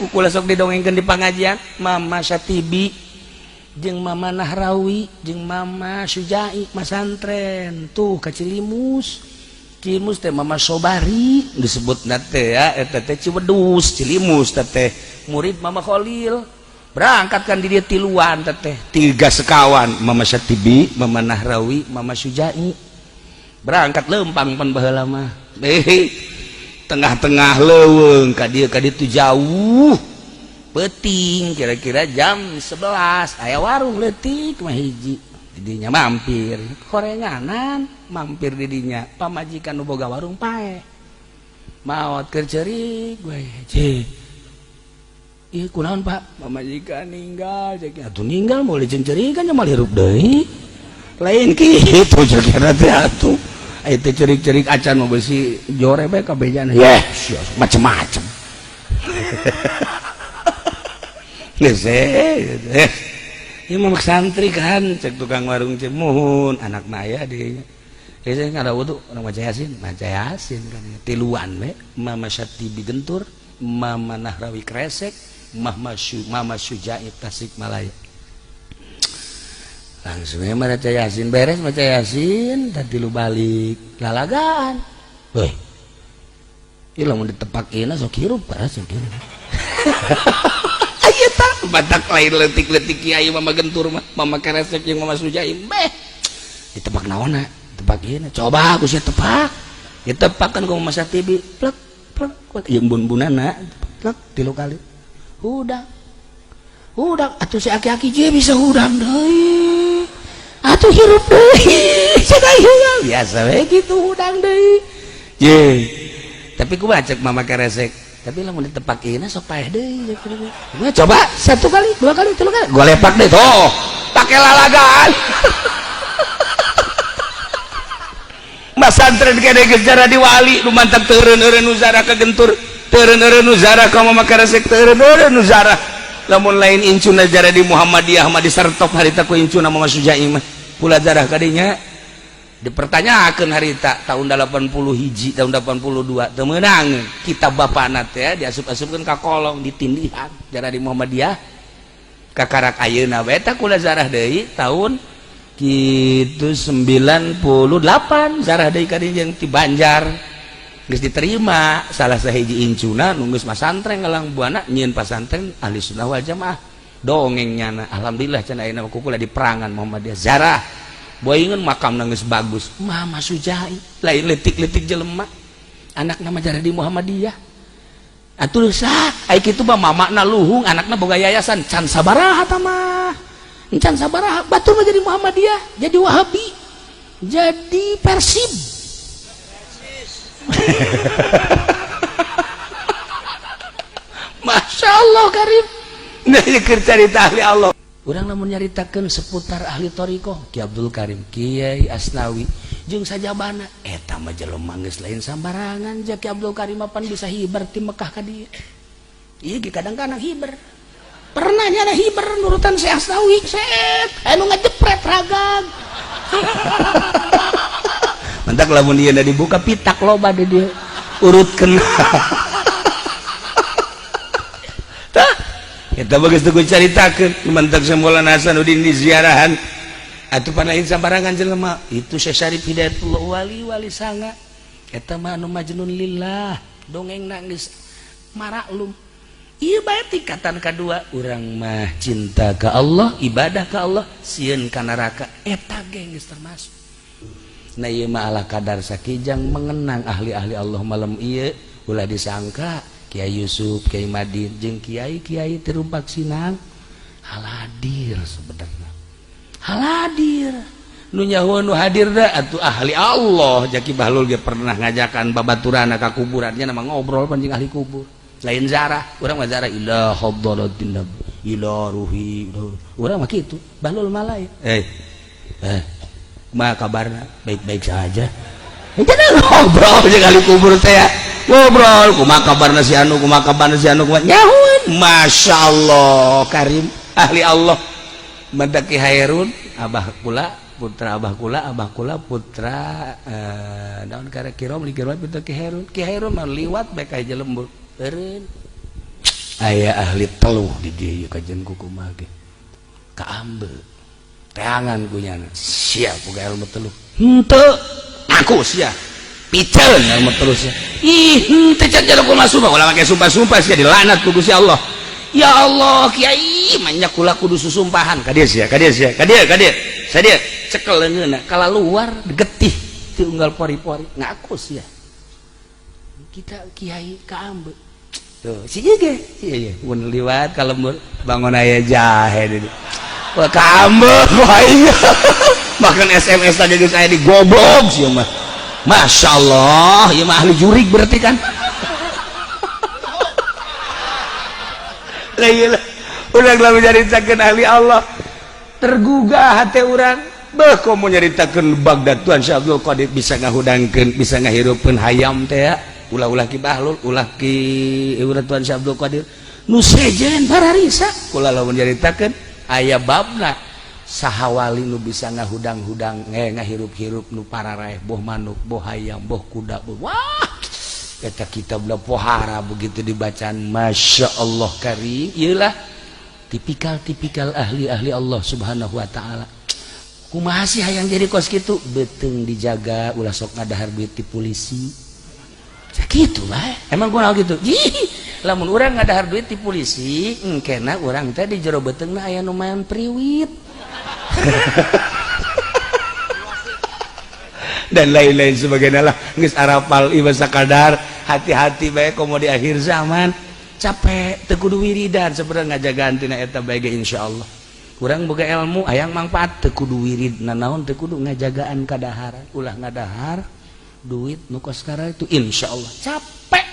kukula sok didongengkeun di pangajian Mama Satibi jeung Mama Nahrawi jeung Mama Sujai masantren tuh ka Cilimus. Cilimus teh Mama Sobari disebutna teh ya, eta teh Ciwedus Cilimus teh murid Mama Khalil. Berangkat kan di dia tiluan teh, tiga sekawan, Mama Satibi, Mama Nahrawi, Mama Sujai. Berangkat lempang pan baheula mah. Tengah-tengah leuweung ka dieu ka ditu jauh. Peuting kira-kira jam 11 aya warung leutik mah hiji. Didinya mampir, korenganan mampir didinya, pamajikan nu boga warung paeh. Maot keur ceurik we. Cih. Ieu kunaon Pak? Pamajikan ninggal cek. Atuh ninggal moal dicencerikan nya moal hirup deui. Lain kitu cek teh atuh. Aya teh cerik-cerik acan mah beusi jore bae kabejana. Yeh, macem-macem. Geus eh. Ieu mah santri kan cek tukang warung cek muhun anak mah aya di. Geus ngada wudu urang maca Yasin kan tiluan we Mama Syatibi Gentur, Mama Nahrawi Kresek, Mama Sujai Tasikmalaya. Langsung ya maca Yasin beres maca Yasin tadi lu balik lalagaan. Weh. Ieu lamun ditepak ieu sok hirup parah sok hirup. Aya tah batak lain leutik-leutik kiai Mama Gentur mah, Mama Kresek jeung Mama Sujai beh. Ditepak naonna? Tepak ieu coba aku sia tepak. Ditepak kan ku Mama Satibi plek plek plek ieu bun-bunana plek tilu kali. Hudang. Hudang atuh si aki-aki je bisa hudang deui. Atuh hirup deui. Cenah hudang biasa we kitu hudang deui. Ye. Tapi kumaha cek Mama Keresek? Tapi lamun ditepak ieu sok paeh deui. Coba satu kali, dua kali, tilu kali. Gua lepak deh tuh. Pake lalagaan. Masantren kene geus jadi wali nu mantak teureun-eureun nu zarah ka Gentur. Teureun-eureun nu zarah ka Mama Keresek, teureun-eureun nu zarah. Lamun lain incuna jarah di Muhammadiyah mah disertop harita ku incuna Mama Sujai mah. Pula zarah kadinya dipertanyakeun harita tahun 80 hiji tahun 82 teu meunang kitab bapana teh diasup-asupkeun ka kolong ditindihan jarah di Muhammadiyah kakarak ayeuna we eta kula zarah deui tahun kitu 98 zarah deui ka dieu jeung ti Banjar geus diterima salah sahiji incuna nu geus masantren ngalang buana nyieun pasantren ahli sunnah wal jamaah dongeng nyana alhamdulillah cenah ayeuna kukula di perangan Muhammadiyah zarah boingeun makamna geus bagus Mama Sujai lain leutik-leutik jelema anakna mah jarah di Muhammadiyah atuh sah ai kitu mah mamakna luhung anakna boga yayasan can sabaraha tah mah can sabaraha batur mah jadi Muhammadiyah jadi Wahabi jadi Persib. Masya Allah Karim. Nah, keur carita ahli Allah. Urang lamun nyaritakeun seputar ahli thariqah Ki Abdul Karim, Kiai Asnawi jeung sajabana eta mah jelema geus lain sambarangan. Ja Ki Abdul Karim pan bisa hiber ti Mekah ka dieu. Ieu ge kadang-kadang hiber. Pernah nyana hiber nurutan si Asnawi, set anu ngajepret ragag. Mentak lamun ieu dibuka pitak loba di dieu urutkeun. Tah eta bagus tuh caritakeun mentak Maulana Hasanuddin di ziarahan atuh pan lain sambarangan jelema itu Syekh Syarif Hidayatullah wali-wali sanga eta mah anu majnun lillah dongeng nangis maraklum. Ieu bae tingkatan kadua urang mah cinta ka Allah ibadah ka Allah sieun ka neraka eta ge geus termasuk. Nah ieu mah ala kadar sakijang mengenang ahli-ahli Allah malam ieu ulah disangka Kiai Yusuf, Kiai Madin jeung kiai-kiai terumpak sinang haladir sebenarnya. Haladir nu nyaho nu hadir da atuh ahli Allah. Jaki Bahlul ge pernah ngajakan babaturana ka kuburannya nama ngobrol panjing ahli kubur. Lain zarah, urang mah zarah ila hadratin nabi, ila ruhi. Urang mah kitu, Bahlul mah lain. Kumaha kabarna? Baik-baik saja. Jadi ngobrol jeung ahli kubur teh ya. Ngobrol kumaha kabarna si anu, kumaha kabarna si anu, kumaha nyahueun. Masya Allah Karim ahli Allah. Mandaki Hairun abah kula putra abah kula abah kula putra daun kare kirom li kirom putra Ki Hairun. Ki Hairun mah liwat bae ka jelembur. Eureun. Aya ahli teluh di dieu kajian ku kumaha ge. Kaambe. Teangan ku nyana. Sia boga ilmu teluh. Henteu. Aku sia. Piceun ilmu teluh sia. Ih, henteu cek jero kumaha sumpah. Ulah make sumpah-sumpah sia dilanat ku Gusti Allah. Ya Allah, kiai, manya kula kudu susumpahan. Ka dieu sia, ka dieu sia, ka dieu, ka dieu. Sadia cekel leungeunna kala luar getih ti unggal pori-pori. Ngaku sia. Kita kiai kaambe. Tuh, si ieu ge, ieu mun liwat ka lembur bangun aya jahe di. Wah, kaambe wae. Bahkan SMS tadi geus aya di goblok sia mah. Masya Allah, ieu mah ahli jurig berarti kan. Lah ieu lah. Urang lamun nyaritakeun ahli Allah tergugah hati urang. Beuh komo nyaritakeun Baghdad Tuan Syekh Abdul Qadir bisa ngahudangkeun, bisa ngahirupkeun hayam teh ya. Ulah-ulah Ki Bahlul, ulah Ki urang Tuan Syekh Abdul Qadir. Nu sejen pararisa kula lamun nyaritakeun aya babna saha wali nu bisa ngahudang-hudang ngahirup-hirup nu pararaeh boh manuk, boh hayam, boh kuda, boh wah eta kitab pohara begitu dibacaan Masya Allah karim. Iyalah tipikal-tipikal ahli-ahli Allah subhanahu wa ta'ala. Kumaha sih hayang jadi kos kitu beuteung dijaga ulah sok ngadahar duit ti polisi sakitu bae. Emang kunaon kitu? Ih, lamun urang ngadahar duit ti polisi engkena urang teh di jero beuteungna aya nu main priwit dan lain-lain sebagainya lah. Geus arapal ieu sakadar hati-hati bae komo di akhir zaman capek teu kudu wiridan sebenarnya ngajagaan tina eta bae ge insyaallah. Urang boga ilmu hayang manfaat teu kudu wirid nanaon teu kudu ngajagaan kadaharan ulah ngadahar duit nu kos itu insyaallah capek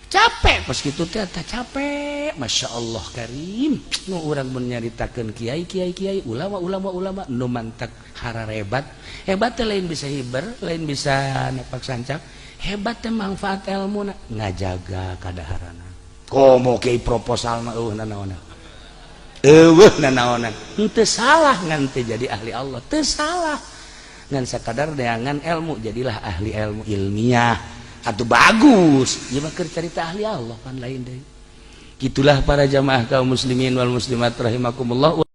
capek pas kitu teh tah capek. Masya Allah karim nu urang mun nyaritakeun kiai kiai kiai ulama ulama ulama nu mantak hararebat hebat teh lain bisa hiber lain bisa nepak sancak hebat teh manfaat ilmu ngajaga kadaharana komo kiai proposalna eueuh nanaonan eueuh nanaonan henteu salah ngan teu jadi ahli Allah teu salah ngan sakadar neangan ilmu jadilah ahli ilmu ilmiah atau bagus ieu mah keur carita ahli Allah pan lain deui. Gitulah para jamaah kaum muslimin wal muslimat rahimakumullah.